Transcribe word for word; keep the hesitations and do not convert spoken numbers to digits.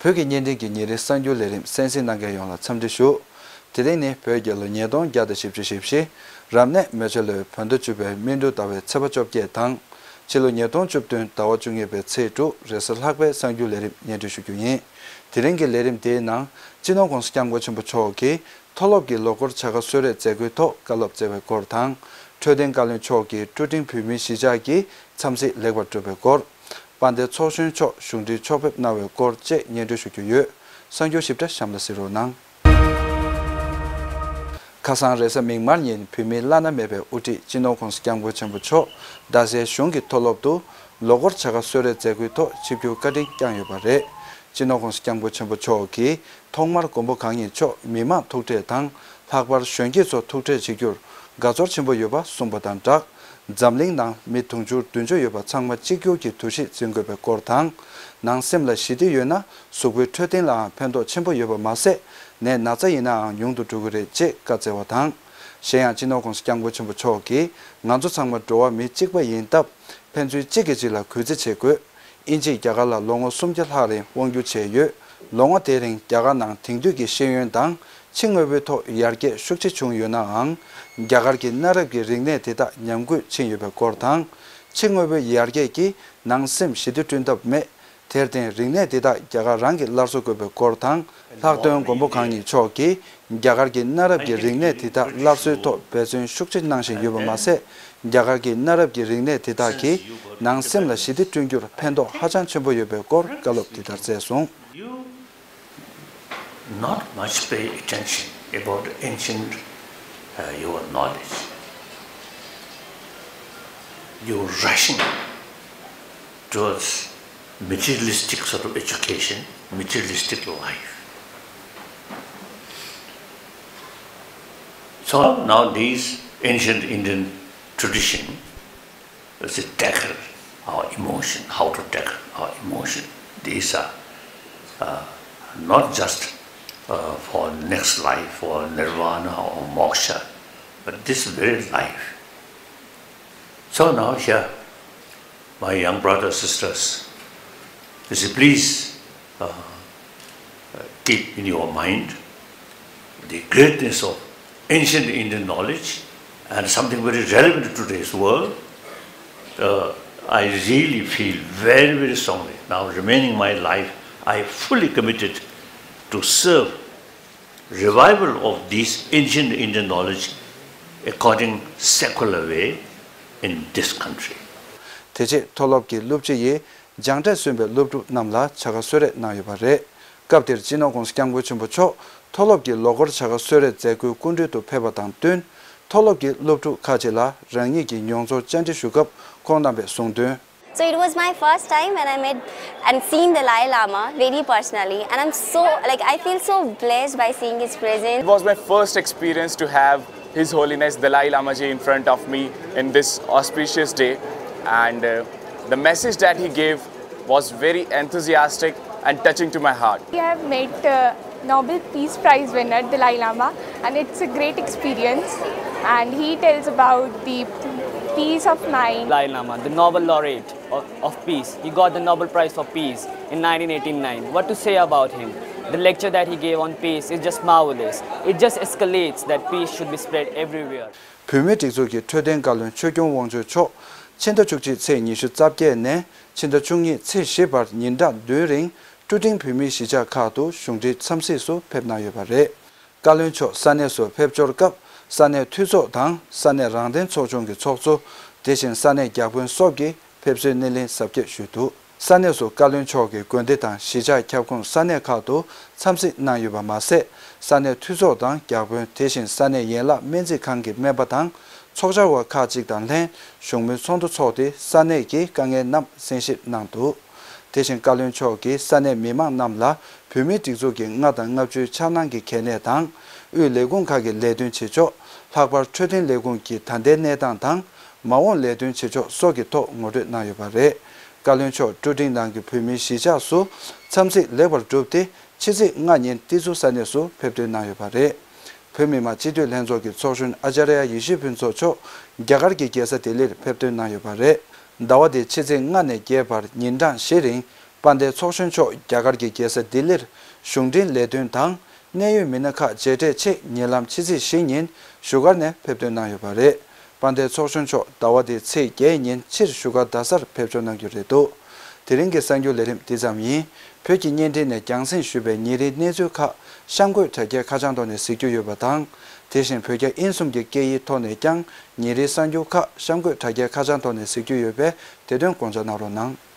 བོད་ཀྱི་བརྙན་འཕྲིན་གྱི་ཉིན་རེའི་གསར་འགྱུར་ལས་རིམ་གསན་གཟིགས་གནང་མཁན་ཡོངས་ལ་འཚམས་འདྲི་ཞུ། དེ་རིང་ནི་བོད་རྒྱལ་ལོ་ཉིས་སྟོང་བརྒྱ་དང་བཞི་བཅུ་ཞེ་བཞི། རབ་གནས་མེ་བྱ་ལོའི་བོད་ཟླ་བཅུ་པའི་སྨིན་དྲུག་ཟླ་བའི་ཚེས་པ་བཅོ་བརྒྱད་དང་། ཕྱི་ལོ་ཉིས་སྟོང་བཅུ་བདུན་ཟླ་བ་བཅུ་གཉིས་པའི་ཚེས་དྲུག་རེས་གཟའ་ལྷག་པའི་གསར་འགྱུར་ལས་རིམ་སྙན་སྒྲོན་ཞུ་རྒྱུ་ཡིན། དེ་རིང་གི་ལས་རིམ་དེའི་ནང་སྤྱི་ནོར་༸གོང་ས་༸སྐྱབས་མགོན་ཆེན་པོ་མཆོག་གིས་མཐོ་སློབ་ཀྱི་ལོ་འཁོར་བྱ་དགའ་གསོལ་རས་མཛད་སྒོའི་ཐོག་བཀའ་སློབ་སྩལ་བའི་སྐོར་དང་། འཕྲོད་བསྟེན་བཀའ་བློན་མཆོག་གིས་ཀྲུ་ཀྲིང་བོད་མིའི་གཞིས་ཆགས་ཀྱི་འཚམས་གཟིགས་ལེགས་པར་གྲུབ་པའི་སྐོར། དཔལ་ལྡན་ཚོགས་གཞོན་མཆོག་གཞུང་འབྲེལ་ཕྱོགས་ཕེབས་གནང་བའི་སྐོར་བཅས་སྙན་སྒྲོན་ཞུ་རྒྱུ་ཡོད། གསར་འགྱུར་ཞིབ་ཕྲ་གཤམ་ལ་གཟིགས་རོགས་གནང་། ཁ་སང་རེས་གཟའ་མིག་དམར་ཉིན་བོད་མིའི་བླ་ན་མེད་པའི་དབུ་ཁྲིད་སྤྱི་ནོར་༸གོང་ས་༸སྐྱབས་མགོན་ཆེན་པོ་མཆོག་རྡ་སའི་གཞུང་གི་མཐོ་སློབ་ཏུ་ལོ་འཁོར་བྱ་དགའ་གསོལ་རས་མཛད་སྒོའི་ཐོག་ཆིབས་བསྒྱུར་བཀའ་དྲིན་བསྐྱངས་ཡོད་པ་རེད། སྤྱི་ནོར་༸གོང་ས་༸སྐྱབས་མགོན་ཆེན་པོ་མཆོག་གིས་ཐོག་མར་མགོན་པོ་གང་ཉིད་མཆོག་མི་མང་ཐུག་འཕྲད་དང་། ལྷག་པར་གཞོན་སྐྱེས་ཚོ་ཐུག་འཕྲད་བྱེད་རྒྱུར་དགའ་ཚོར་ཆེན་པོ་ཡོད་པ་གསུངས་པ་དང་སྦྲགས། འཛམ་གླིང་ནང་མི་དུང་ཕྱུར་བདུན་ཅུ་ཡོད་པ་ཚང་མ་གཅིག་གྱུར་གྱི་འདུ་ཤེས་འཛིན་དགོས་པའི་སྐོར་དང་། ནང་སེམས་ལ་ཞི་བདེ་ཡོད་ན་གཟུགས་པོའི་འཕྲོད་བསྟེན་ལའང་ཕན་ཐོགས་ཆེན་པོ་ཡོད་པ་མ་ཟད། ནད་ན་ཚ་ཡིན་ནའང་ཉུང་དུ་འགྲོ་གི་རེད་ཅེས་བཀའ་སྩལ་བ་དང་། གཞན་ཡང་སྤྱི་ནོར་༸གོང་ས་༸སྐྱབས་མགོན་ཆེན་པོ་མཆོག་གིས་ང་ཚོ་ཚང་མ་འགྲོ་བ་མི་གཅིག་པ་ཡིན་སྟབས། ཕན་ཚུན་གཅིག་གིས་གཅིག་ལ་གུས་བརྩི་བྱེད་དགོས། དབྱིན་ཇིས་རྒྱ་གར་ལ་ལོ་ངོ་སུམ་བརྒྱ་ལྷག་རིང་དབང་བསྒྱུར་བྱས་ཡོད། ལོ་ངོ་དེའི་རིང་རྒྱ་གར་ནང་དེང་དུས་ཀྱི་ཤེས་ཡོན་དང་ཕྱི་དངོས་པོའི་ཐོག་ཡར་རྒྱས་ཤུགས་ཆེ་བྱུང་ཡོད་ནའང་། རྒྱ་གར་གྱི་གནའ་རབས་ཀྱི་རིག་གནས་དེ་དག་ཉམས་རྒུད་ཕྱིན་ཡོད་པའི་སྐོར་དང་། ཕྱི་དངོས་པོའི་ཡར་རྒྱས་ཀྱིས་ནང་སེམས་ཞི་བདེ་བསྐྲུན་ཐབས་མེད། དེར་བརྟེན་རིག་གནས་དེ་དག་རྒྱ་གར་རང་གིས་སླར་གསོ་དགོས་པའི་སྐོར་དང་། ལྷག་དོན་མགོན་པོ་གང་ཉིད་མཆོག་གིས་རྒྱ་གར་གྱི་གནའ་རབས་ཀྱི་རིག་གནས་དེ་དག་སླར་གསོའི་ཐོག་འབད་བརྩོན་ཤུགས་ཆེ་གནང་བཞིན་ཡོད་པ་མ་ཟད། རྒྱ་གར་གྱི་གནའ་རབས་ཀྱི་རིག་གནས་དེ་དག་གིས་ནང་སེམས་ལ་ཞི་བདེ་བསྐྲུན་རྒྱུར་ཕན་ཐོགས་ཧ་ཅང་ཆེན་པོ་ཡོད་པའི་སྐོར་བཀའ་སློབ་དེ་ལྟར་སྩལ་སོང་། You not much pay attention about the ancient uh, your knowledge. You're rushing towards materialistic sort of education, materialistic life. So nowadays, ancient Indian tradition is to tackle our emotion, how to tackle our emotion. These are uh, not just uh, for next life, for nirvana or moksha, but this very life. So now here, my young brothers, sisters, you see, please uh, keep in your mind the greatness of ancient Indian knowledge and something very relevant to today's world. Uh, I really feel very, very strongly now remaining my life, I fully committed to serve revival of this ancient Indian knowledge according secular way in this country. དེ་རྗེས་མཐོ་སློབ་ཀྱི་སློབ་སྤྱི་ཡིས་སྦྱངས་འབྲས་སོན་པའི་སློབ་ཕྲུག་རྣམས་ལ་བྱ་དགའ་གསོལ་རས་གནང་ཡོད་པ་རེད། སྐབས་དེར་སྤྱི་ནོར་༸གོང་ས་༸སྐྱབས་མགོན་ཆེན་པོ་མཆོག་མཐོ་སློབ་ཀྱི་ལོ་འཁོར་བྱ་དགའ་གསོལ་རས་མཛད་སྒོའི་སྐུ་མགྲོན་དུ་ཕེབས་པ་དང་བསྟུན། མཐོ་སློབ་ཀྱི་སློབ་ཕྲུག་ཁག་ཅིག་ལ་རང་ཉིད་ཀྱི་མྱོང་ཚོར་བཅར་འདྲི་ཞུ་སྐབས་ཁོང་རྣམ་པས་གསུངས་དོན། So it was my first time when I met and seen Dalai Lama very personally, and I'm so, like, I feel so blessed by seeing his presence. It was my first experience to have His Holiness Dalai Lama ji in front of me in this auspicious day, and uh, the message that he gave was very enthusiastic and touching to my heart. I have met uh, Nobel Peace Prize winner Dalai Lama, and it's a great experience. And he tells about the peace of mind. Dalai Lama, the Nobel laureate of, of Peace. He got the Nobel Prize for Peace in nineteen eighty-nine. What to say about him? The lecture that he gave on peace is just marvelous. It just escalates that peace should be spread everywhere. བོད་མིའི་སྒྲིག་འཛུགས་ཀྱི་འཕྲོད་བསྟེན་བཀའ་བློན་ཆོས་སྐྱོང་དབང་ཕྱུག་མཆོག་ཕྱི་ཟླ་བཅུ་གཅིག་ཚེས་ཉི་ཤུ་རྩ་བརྒྱད་ནས་ཕྱི་ཟླ་བཅུ་གཉིས་ཚེས་བཞི་བར་ཉིན་གྲངས་བདུན་རིང་ཀྲུ་ཀྲིང་བོད་མིའི་གཞིས་ཆགས་ཁག་ཏུ་གཞུང་འབྲེལ་འཚམས་གཟིགས་སུ་ཕེབས་གནང་ཡོད་པ་རེད། བཀའ་བློན་མཆོག་ས་གནས་སུ་ཕེབས་འབྱོར་སྐབས་ས་གནས་འཐུས་ཚོགས་དང་ས་གནས་རང་བདེན་ཚོགས་ཆུང་གི་ཚོགས་གཙོ། དེ་བཞིན་ས་གནས་བརྒྱ་དཔོན་སོགས་ཀྱིས་ཕེབས་བསུའི་སྣེ་ལེན་གཟབ་རྒྱས་ཞུས་འདུག་ས་གནས་སུ་བཀའ་བློན་མཆོག་གིས་དགོན་སྡེ་དང་གཞིས་ཆགས་ཁྱབ་ཁོངས་ས་གནས་ཁག་ཏུ་འཚམས་གཟིགས་གནང་ཡོད་པ་མ་ཟད། ས་གནས་འཐུས་ཚོགས་དང་བརྒྱ་དཔོན་དེ་བཞིན་ས་གནས་ཡན་ལག་སྨན་རྩིས་ཁང་གི་སྨན་པ་དང་ཚོགས་བཅར་བ་ཁག་ཅིག་དང་ལྷན་བཞུགས་མོལ་ཚོགས་འདུ་འཚོགས་ཏེ་ས་གནས་ཀྱི་དཀའ་ངལ་རྣམས་གསན་ཞིབ་གནང་འདུག་དེ་བཞིན་བཀའ་བློན་མཆོག་གིས་ས་གནས་མི་མང་རྣམས་ལ་བོད་མིའི་སྒྲིག་འཛུགས་ཀྱི་ལྔ་དང་ལྔ་བཅུའི་འཆར་སྣང་གི་གལ་གནད་དང་། དབུས་ལས་ཁུངས་ཁག་གི་ལས་དོན་བྱེད་ཕྱོགས། ལྷག་པར་འཕྲོད་བསྟེན་ལས་ཁུངས་ཀྱི་ད་ལྟའི་གནས་སྟངས་དང་། མ་འོངས་ལས་དོན་བྱེད་ཕྱོགས་སོགས་ཀྱི་ཐོག་ངོ་སྤྲོད་གནང་ཡོད་པ་རེད། བཀའ་བློན་མཆོག་ཀྲུ་ཀྲིང་ནང་གི་བོད་མིའི་གཞིས་ཆགས་སུ་འཚམས་གཟིགས་ལེགས་པར་གྲུབ་སྟེ། ཕྱི་ཚེས་ལྔ་ཉིན་ཏི་ཛུ་ས་གནས་སུ་ཕེབས་ཐོན་གནང་ཡོད་པ་རེད། བོད་མི་མང་སྤྱི་འཐུས་ལྷན་ཚོགས་ཀྱི་ཚོགས་གཞོན་ཨ་ཅཱརྱ་ཡེ་ཤེས་ཕུན་ཚོགས་མཆོག་རྒྱ་གར་གྱི་རྒྱལ་ས་ལྡི་ལིར་ཕེབས་ཐོན་གནང་ཡོད་པ་རེད། ཟླ་བ་འདིའི་ཕྱི་ཚེས་ལྔ་ནས་བརྒྱད་བར་ཉིན་གྲངས་བཞི་རིང་ དཔལ་ལྡན་ཚོགས་གཞོན་མཆོག་རྒྱ་གར་གྱི་རྒྱལ་ས་ལྡི་ལིར་གཞུང་འབྲེལ་ལས་དོན་དང་གནད་ཡོད་མི་སྣ་ཁག་མཇལ་འཕྲད་ཆེད་ཉེ་ལམ་ཕྱི་ཚེས་བཞི་ཉིན་བཞུགས་སྒར་ནས་ཕེབས་ཐོན་གནང་ཡོད་པ་རེད། དཔལ་ལྡན་ཚོགས་གཞོན་མཆོག་ཟླ་བ་འདིའི་ཚེས་བརྒྱད་ཉིན་ཕྱིར་བཞུགས་སྒར་རྡ་སར་ཕེབས་འབྱོར་གནང་རྒྱུ་རེད་འདུག་དེ་རིང་གི་གསར་འགྱུར་ལས་རིམ་འདི་ཙམ་ཡིན། བོད་ཀྱི་བརྙན་འཕྲིན་ནས་རྒྱང་སྲིང་ཞུས་པའི་ཉིན་རེའི་གནས་ཚུལ་ཁག་གཤམ་འཁོད་དྲ་རྒྱའི་ཁ་བྱང་ཐོག་ནས་གཟིགས་རྒྱུ་ཡོད་པ་དང་། དེ་བཞིན་བོད་རྒྱ་དབྱིན་གསུམ་གྱི་སྐད་ཡིག་ཐོག་ནས་ཀྱང་ཉིན་རེའི་གསར་འགྱུར་ཁག་གཤམ་འཁོད་དྲ་རྒྱའི་ཁ་བྱང་ཐོག་ནས་གཟིགས་རྒྱུ་ཡོད་པས་དེ་དོན་དགོངས་འཇགས་གནང་རོགས་གནང་།